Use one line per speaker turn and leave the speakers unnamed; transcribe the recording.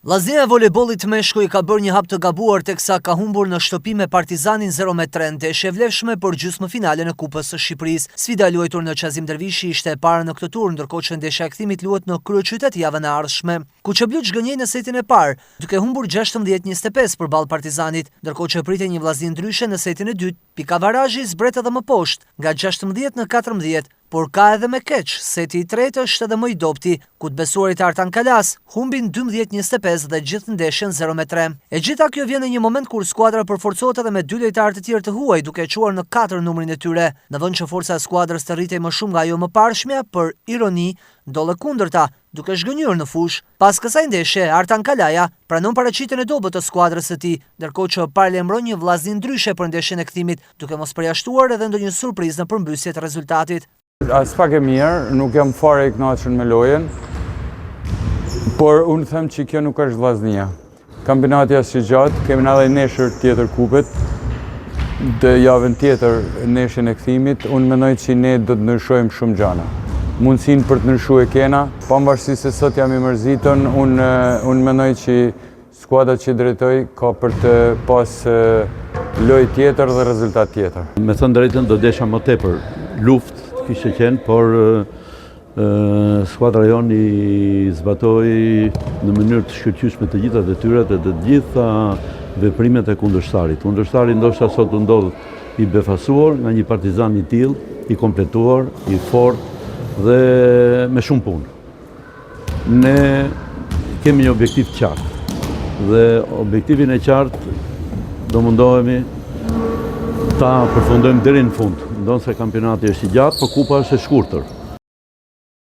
Vllaznia e volejbollit meshkuj ka bërë një hap të gabuar teksa ka humbur në shtëpi me Partizanin 0-3, ndeshje e vlefshme për gjysmëfinalen e Kupës së Shqipërisë. Sfida e luajtur në Qazim Dervishi ishte e para në këtë tur, ndërkohë që ndeshja e kthimit luhet në kryeqytet javën e ardhshme. Kuqeblutë zhgënjejnë në setin e parë, duke humbur 16-25 përballë Partizanit, ndërkohë që pritej një Vllazni ndryshe në setin e dytë, pikavarazhi zbret edhe më poshtë, nga 16 në 14. Por ka edhe me keq, seti i tretë është edhe më i dobëti, ku të besuarit e Artan Kalas humbin 12-25 dhe gjithë ndeshjen 0-3. E gjitha kjo vjen në një moment kur skuadra përforcohet edhe me dy lojtarë të tjerë të huaj, duke e çuar në 4 numrin e tyre. Në vend që forca e skuadrës të rritej më shumë nga ajo e mëparshmja, për ironi, ndodh e kundërta, duke zhgënjyer në fushë. Pas kësaj ndeshje, Artan Kalaja pranon paraqitjen e dobët të skuadrës së tij, ndërkohë që paralajmëron një Vllazni ndryshe për ndeshjen e kthimit, duke mos përjashtuar edhe ndonjë surprizë në përmbysje të rezultatit.
Aspak e mirë, nuk jam fare i kënaqur me lojën, por unë them që kjo nuk është Vllaznia. Kampionati është i gjatë, kemi edhe nesër tjetër kupet, dhe javën tjetër ndeshjen e kthimit, unë mendoj që ne do të ndryshojmë shumë gjana. Mundësinë për të ndryshu e kena, pavarësisht se sot jam i mërzitun, unë, unë mendoj që skuadra që drejtoj ka për të pas lojë tjetër dhe rezultat tjetër.
Me thënë drejtën do desha më tepër luftë të kishte qenë, por skuadra jonë i zbatoi në mënyrë të shkëlqyeshme të gjitha detyrat e të gjitha veprimet e kundërshtarit. Kundërshtari ndoshta sot u ndodh i befasuar nga një Partizan i tillë, i kompletuar, i fortë dhe me shumë punë. Ne kemi një objektiv të qartë dhe objektivin e qartë do mundohemi ta përfundojmë deri në fund. Ndonëse kampionati është i gjatë, por kupa është e shkurtër.